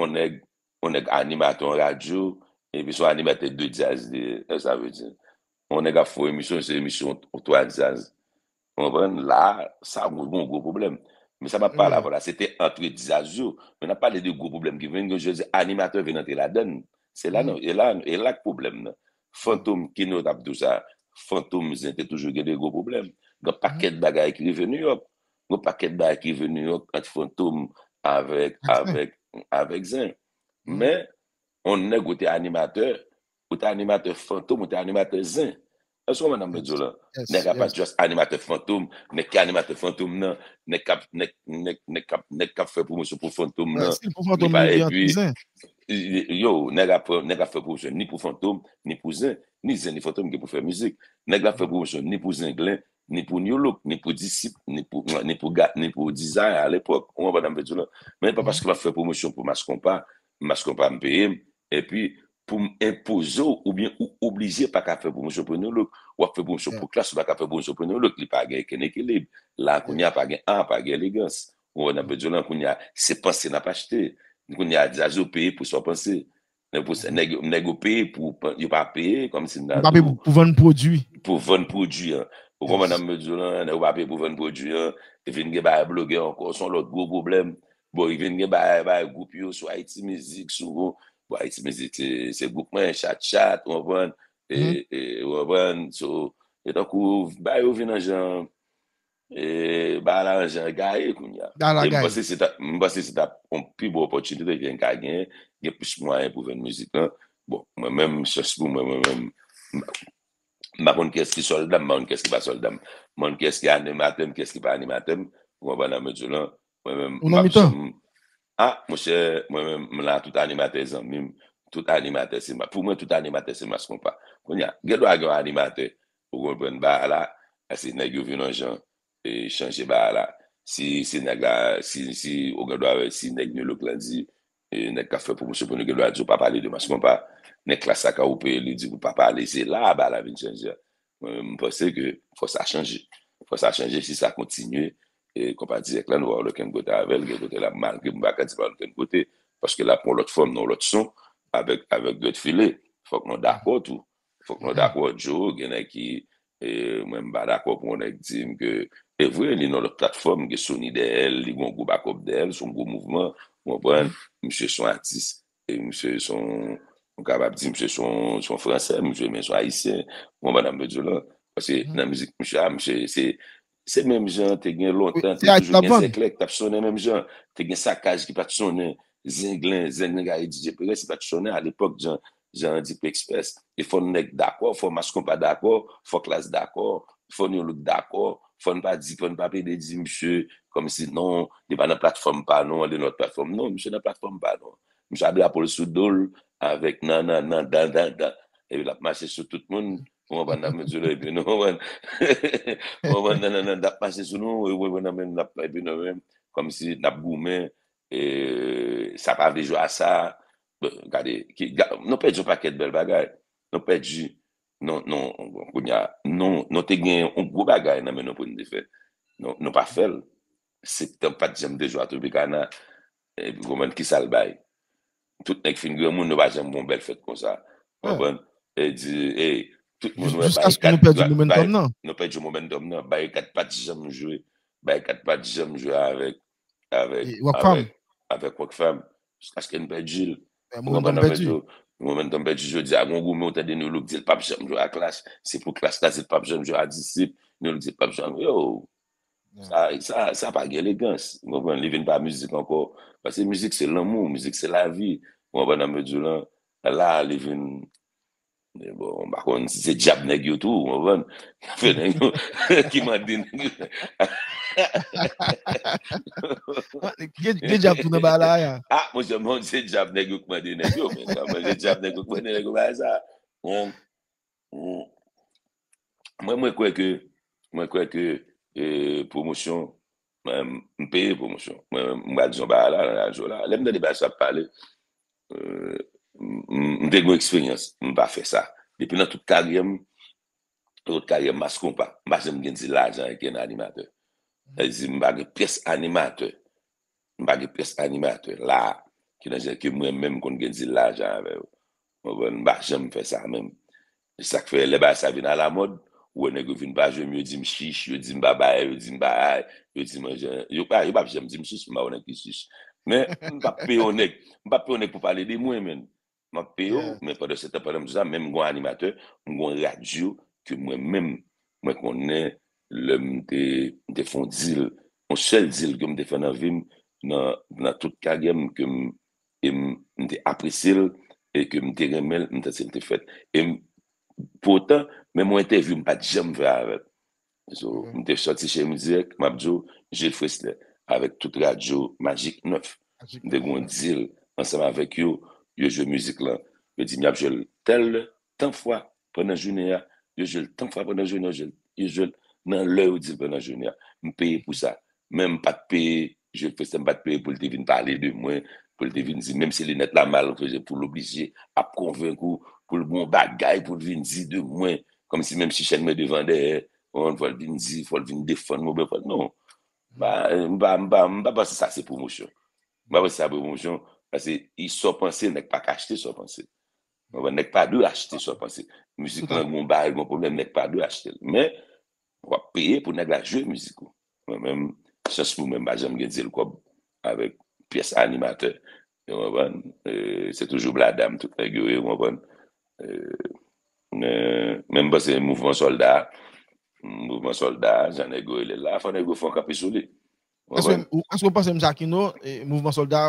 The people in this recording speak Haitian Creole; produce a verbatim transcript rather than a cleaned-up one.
yon nèg, yon nèg animatè yon radyo, epi se yon animatè de djaz li ye, sa vle di. Yon nèg ap fè yon emisyon, se emisyon twa djaz. Ou konprann? La, sa gon, gon gwo pwoblèm. Men sa m ap pale avè w la, se te antre djaz yo. Men n ap pale de gwo pwoblèm ki vin, jodi animatè vin antre ladann. Se la, non, e la, e la k pwoblèm nan. Fantom, Kenny t ap di w sa, Fantom Zen te toujou gen de gwo pwoblèm. Gen pakèt bagay ki rive New York. Gen pakèt bagay ki rive New York ant Fantom avèk, avèk, avèk Zen. Men, yon nèg ou te animatè, ou te animatè Fantom, ou te animatè Zen. Èske w konprann sa m vle di w la? Nèg la pa just animatè Fantom, nèg ki animatè Fantom nan, nèg k ap, nèg, nèg, nèg k ap, nèg k ap fè pwomosyon pou Fantom nan, li pa, epi, yo, nèg ap, nèg ap fè pwomosyon ni pou Fantom, ni pou Zen, ni Zen, ni Fantom gen pou fè mizik. Nèg la ap fè pwomosyon ni pou Zenglen, ni pou New Look, ni pou Disip, ni pou, ni pou, ni pou Dizay alepòk. Ou konprann sa m vle di w la? Men pa paske m ap fè pwomosyon pou Mass Konpa, Mass Konpa m peye m, epi pou m enpoze w, oubyen ou oblije pa ka fè pwomosyon pou New Look. W ap fè pwomosyon pou Klass, ou pa ka fè pwomosyon pou New Look. Li pa gen okenn ekilib. La, kounye a, pa gen a, pa gen elegans. Ou wè, n ap di w la, kounye a, se panse n ap achte. Kounye a, djaz yo peye pou sa w panse. Nèg pou sa, nèg yo, nèg yo peye pou, yo pa peye kòmsi n ta di w pou vann pwodui. Pou vann pwodui an. Ou konprann sa m vle di w la, nèg yo pa peye pou vann pwodui an. E vin gen bagay blogè ankò, se yon lòt gwo pwoblèm. Bon, e vin gen bagay, bagay gwoup yo sou Ayiti Mizik, sou, bon, Ayiti Mizik, se, se gwoup mwen, Chat Chat, ou konprann? E, e, ou konprann? So, e tankou, bagay yo vin nan jan, e, bagay la nan jan gaye kounye a. E m panse se ta, m panse se ta yon pi bon opòtinite ke n ka genyen, gen plis mwayen pou vann mizik lan. Bon, mwen menm, chans pou mwen, mwen menm, m, m pa konn kiyès ki sòlda m, m pa konn kiyès ki pa sòlda m. M pa konn kiyès ki animatè m, kiyès ki pa animatè m. Ou konprann sa m vle di w la? Mwen menm, m ap janm, a, monchè, mwen menm, m la, tout animatè zanmi m, tout animatè se ma-, pou mwen, tout animatè se Mass Konpa. Kounye a, gen dwa gen yon animatè, ou konprann bagay la, paske nèg yo vin yon jan, e, chanje bagay la. Si, si nèg la, si, si, ou gen dwa wè, si nèg New Look lan di, e, nèg k ap fè pwomosyon pou nou, gen dwa di w pa pale de Mass Konpa. Nèg Klass la ka ou peye, li di pou pa pale, se la bagay la vin chanje a. Mwen menm, m panse ke fò sa chanje. Fò sa chanje, si sa kontinye, e, Konpa Dirèk la, nou pa al okenn kote avè l, gen kote l ap, malgre m pa ka di l pa al okenn kote, paske l ap pran yon lòt fòm, nan yon lòt son, avèk, avèk Dwèt File. Fòk nou dakò tou. Fòk nou dakò, Joe, gen nèg ki, e, mwen, m pa dakò pou yon nèg di m ke, e vre, li nan lòt platfòm, gen Sony dèyè l, li gen yon gwo bakòp dèyè l, se yon gwo mouvman, ou konprann? Misye se yon atis, e misye se yon, nou kapab di misye se yon, se yon Fransè, misye, men se yon Ayisyen, ou konprann sa m vle di w la? Paske nan mizik misye a, misye, se, se menm jan te gen lontan, te toujou gen zèklè ki t ap sonnen menm jan, te gen sakaj ki pa t sonnen, zenglen, zenglen gade D J Perez, se pa t sonnen alepòk, jan, jan Dip Express. E fò nèg dakò, fò Mass Konpa dakò, fò Klass dakò, fò New Look dakò, fò n pa di, fò n pa plede di misye kòmsi non, li pa nan platfòm pa nou an, li nan lòt platfòm. Non, misye nan platfòm pa nou an. Misye ap drapo l sou do l avèk nan, nan, nan, dan, dan, dan. Epi l ap mache sou tout moun. Ou konprann sa m vle di w la, epi nou konprann. Ou konprann, nan, nan, nan, l ap mache sou nou, ou konprann, nan, men, l ap, epi nou menm, kòmsi n ap goumen, e, sa pa vle jwe a sa. Bon, gade, ki, ga-, nou pèdi yon pakèt bèl bagay. Nou pèdi, nou, nou, kounye a, nou, nou te gen yon gwo bagay nan men nou pou n te fè. Nou, nou pa fè l. Septan pa t janm te jwe a Tropicana. Epi, konprann ki sa l bay. Tout nèg fin granmoun, nou pa janm gen yon bèl fèt konsa. Konprann? E di, ey, tout moun wè Barikat, nou pèdi momentum nan. Nou pèdi momentum nan. Barikat pa t janm jwe. Barikat pa t janm jwe avèk, avèk, avèk, avèk Rockfam. Jiskaske n pèdi l. Ou konprann sa m vle di w? Momentum pèdi jodi a, gon goumen ou tande New Look di l p ap janm jwe a Klass. Se pou Klass la, di l p ap janm jwe a Disip. New Look di l p ap janm, yo. Sa, sa, sa pa gen elegans. Ou konprann? Li vin pa mizik ankò. Paske mizik se lanmou, mizik se lavi. Ou konprann sa m vle di w lan? La, li vin, men bon, m pa konn si se dyab nèg yo tou, ou konprann? Fè nèg yo, ki mande nèg yo. Gen, gen dyab tou nan bagay la, ya. Ah, monchè, bon, se dyab nèg yo ki mande nèg yo, men, men se dyab nèg yo ki mande nèg yo bagay sa. Bon, Mwen, mwen kwè ke, mwen kwè ke, e, pwomosyon, mwen, m peye pwomosyon. Mwen, m pral di yon bagay la, nan radyo la. Lè m tande bagay sa ap pale, e, m, m, m te gen yon eksperyans, m pa fè sa. Depi nan tout karyè m, tout karyè m, Mass Konpa, m pa janm gen di lajan avèk yon animatè. Sa vle di, m pa gen pyès animatè. M pa gen pyès animatè la a ki nan jan ke mwen menm konn gen dil lajan avè yo. Ou konprann? M pa janm fè sa menm. E sa k fè lè bagay sa vin alamòd, ou wè nèg yo vin pa jwe m, yo di m chich, yo di m pa bay, yo di m bay, yo di m jan, yo pa, yo p ap janm di m chich, m pa wè nèg ki chich. Men, m p ap peye yon nèg, m p ap peye yon nèg pou pale de mwen, menn. M ap peye w, men pandan se tan, pandan m di sa, menm m gon animatè, m gon radyo ke mwen menm, mwen konnen lè m te, m te fè yon dil, yon sèl dil ke m te fè nan vi m, nan, nan tout karyè m, ke m, e m, m te apresye l, e ke m te renmen l, m te santi l te fèt. E m, poutan, menm yon entèvyou, m pa t janm fè avè l. So, m te sòti chez m dirèk, m ap di w, Gilles Fressler, avèk tout radyo Magic nèf. M te gon dil ansanm avèk yo, yo jwe mizik lan. Yo di m y ap jwe l tèl lè, tan fwa pandan jounen an, yo jwe l tan fwa pandan jounen an, yo jwe l, yo jwe l nan lè yo di l pandan jounen an. M peye pou sa. Men m pa t peye, Gilles Fressler, m pa t peye pou l te vin pale de mwen, pou l te vin di, menm si linèt la mal, pou l oblije ap konvenk ou, pou l gon bagay pou l vin di de mwen, kòmsi menm si chèn mwen devan dèyè, ou konprann, fò l vin di, fò l vin defann mwen, oubyen fò l, non. M pa, m pa, m pa, m pa panse sa se pwomosyon. M pa panse sa pwomosyon, paske sa w panse, nèg pa ka achte sa w panse. Ou konprann? Nèg pa dwe achte sa w panse. Mizik lan gon bagay, gon pwoblèm, nèg pa dwe achte l. Men, w ap peye pou nèg la jwe mizik ou. Mwen menm, chans pou mwen, m pa janm gen dil kòb avèk pyès animatè. Ou konprann? E, se toujou bladam, tout nèg yo ye, ou konprann? E, men, men m panse mouvman sòlda, mouvman sòlda, jan nèg yo rele l la, fò nèg yo fè yon kanpe sou li. Ou konprann? Èske w panse Mzakino, e, mouvman sòlda,